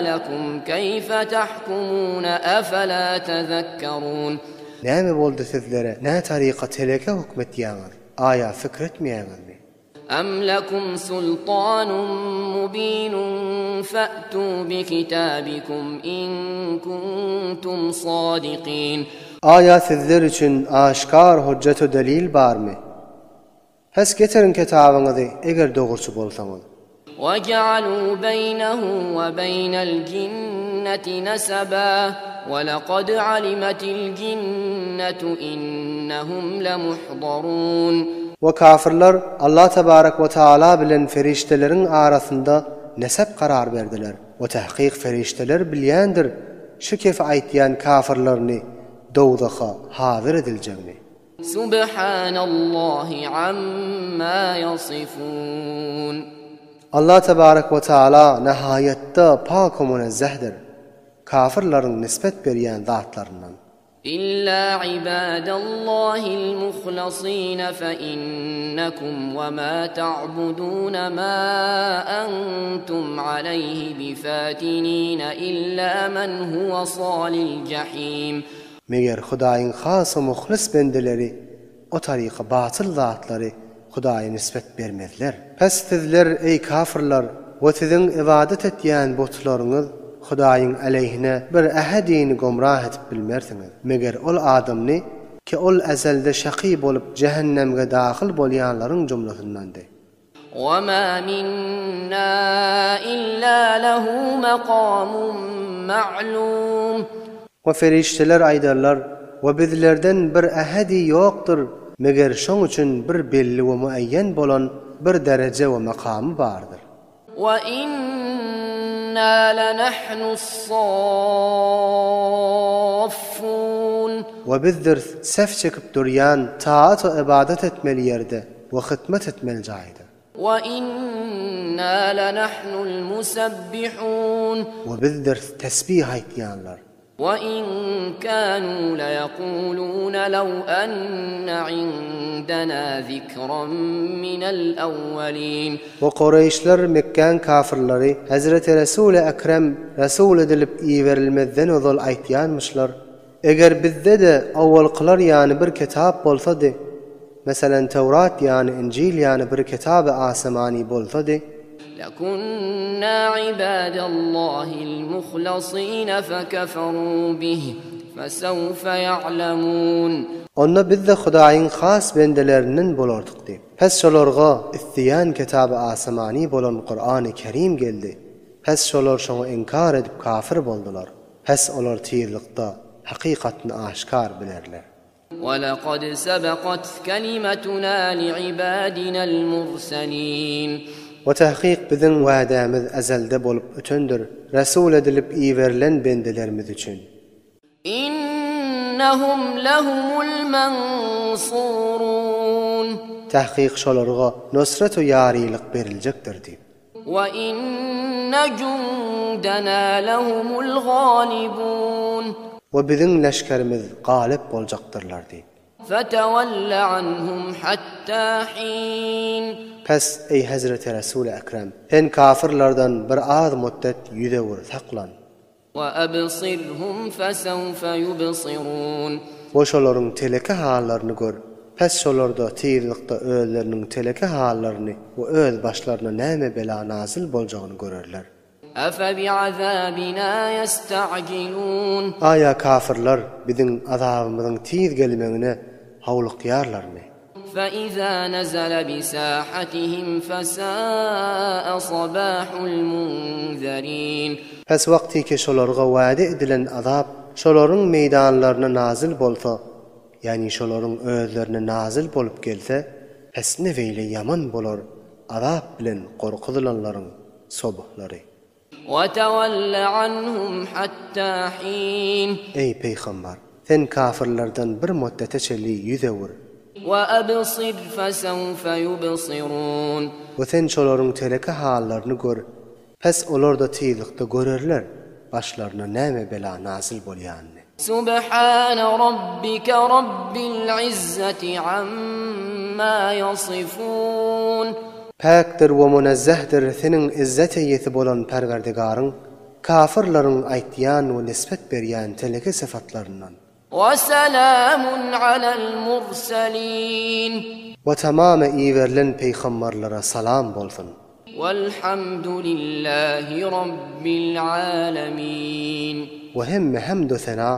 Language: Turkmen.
لكم كيف تحكمون أفلا تذكرون Näme boldy sizlere, nä taryka teleke hökm etýäňiz? Aýa pikir etmeýäňizmi? أم لكم سلطان مبين فأتوا بكتابكم إن كنتم صادقين Aýa sizler üçin aşkar hojjat delil barmy? Pes getiriň kitabyňyzy eger dogruçy bolsaňyz. وجعلوا بينه وبين الجنة نسبا ولقد علمت الجنة إنهم لمحضرون We kafirler Allah tebarek we taala bilen ferişteleriň arasynda nesep karar berdiler. We tahqiq ferişteler bilýändir şu kef aýtýan kafirlerini dowzaha hazır ediljegini. سبحان الله عما يصفون Allah tebarek we taala nihayetde pak we münezzehdir. Kafirleriň nisbet berýän zatlaryndan. إلا عباد الله المخلصين فإنكم وما تعبدون ما أنتم عليه بفاتنين إلا من هو صال الجحيم Meger Hudaýyň has we muhlis bendeleri o taryka batyl zatlary Hudaýa nisbet bermezler. Pes sizler ey kafirler we siziň ibadet etýän butlaryňyz Hudaýyň aleyhine bir ahadini gomrah etip bilmersiňiz. Meger ol adamny ki ol ezelde şaqi bolup cehennemge daxil bolýanlaryň jumlasyndandy. وما منا إلا له مقام معلوم We ferişteler aýdarlar we bizlerden bir ahadi ýokdur. Meger şoň üçin bir belli we muayyen bolan bir dereje we makamy bardyr. وإنا لنحن الصافون We bizdir sef çekip durýan taat we ibadet etmeli ýerde we hytmet etmeli jaýda. وإنا لنحن المسبحون We bizdir tesbih aýtýanlar. وإن كانوا ليقولون لو أن عندنا ذكرا من الأولين We Kureyşler Mekkan kafirleri Hazreti Resul Ekrem Resul edilip iberilmezden ozal aýtýanmyşlar. Eger bizde de awwalkylar ýany bir kitap bolsady, meselen Tevrat ýany Injil ýany bir kitaby asamani bolsady, لكنا عباد الله المخلصين فكفروا به فسوف يعلمون Onda biz de Hudaýyň has bendeleriniň bolardyk diýip. Pes şolarga isteýän kitaby asamani bolan Kur'an-ı Kerim geldi. Pes şolar şoňa inkar edip kafir boldular. Pes olar tizlikde hakykatyny aşkar bilerler. ولقد سبقت كلمتنا لعبادنا المرسلين We tahqiq biziň wa'damiz ezelde bolup ötendir. Resul edilip iberilen bendelerimiz üçin. إنهم لهم المنصورون Tahqiq şolarga nusrat we ýarylyk beriljekdir diýip. وإن جندنا لهم الغالبون We biziň leşgerimiz galip boljakdyrlar diýip. فتول عنهم حتى حين Pes ey Hazreti Resul Ekrem, sen kafirlerden bir az müddet ýüze vur saklan. وأبصرهم فسوف يبصرون We şolaryň teleke hallaryny gör. Pes şolarda tizlikde özleriniň teleke hallaryny we öz başlaryna näme bela nazil boljagyny görerler. أفبعذابنا يستعجلون Aya kafirler biziň azabymyzyň tiz gelmegine hawlukýarlarmy? فإذا نزل بساحتهم فساء صباح المنذرين Pes wagty ki şolarga wa'de edilen azap şolaryň meýdanlaryna nazil bolsa, ýani şolaryň özlerine nazil bolup gelse, pes ne weýle ýaman bolar azap bilen gorkuzylanlaryň sobuhlary. وتول عنهم حتى حين Ey peygamber, sen kafirlerden bir müddete çenli ýüz öwür. وأبصر فسوف يبصرون We sen şolaryň teleke hallaryny gör. Pes olar da tizlikde görerler. Başlaryna näme bela nazil bolýanyny. سبحان ربك رب العزة عما يصفون Päkdir we münezzehdir seniň izzet eýesi bolan Perwerdigaryň. kafyrlaryň aýtýan we nisbet berýän teleke syfatlaryndan. We selamun alel murselin. We tamamy iberilen peýgambarlara salam bolsun. Welhamdulillahi rabbil alemin. We hemme hemd-u sena.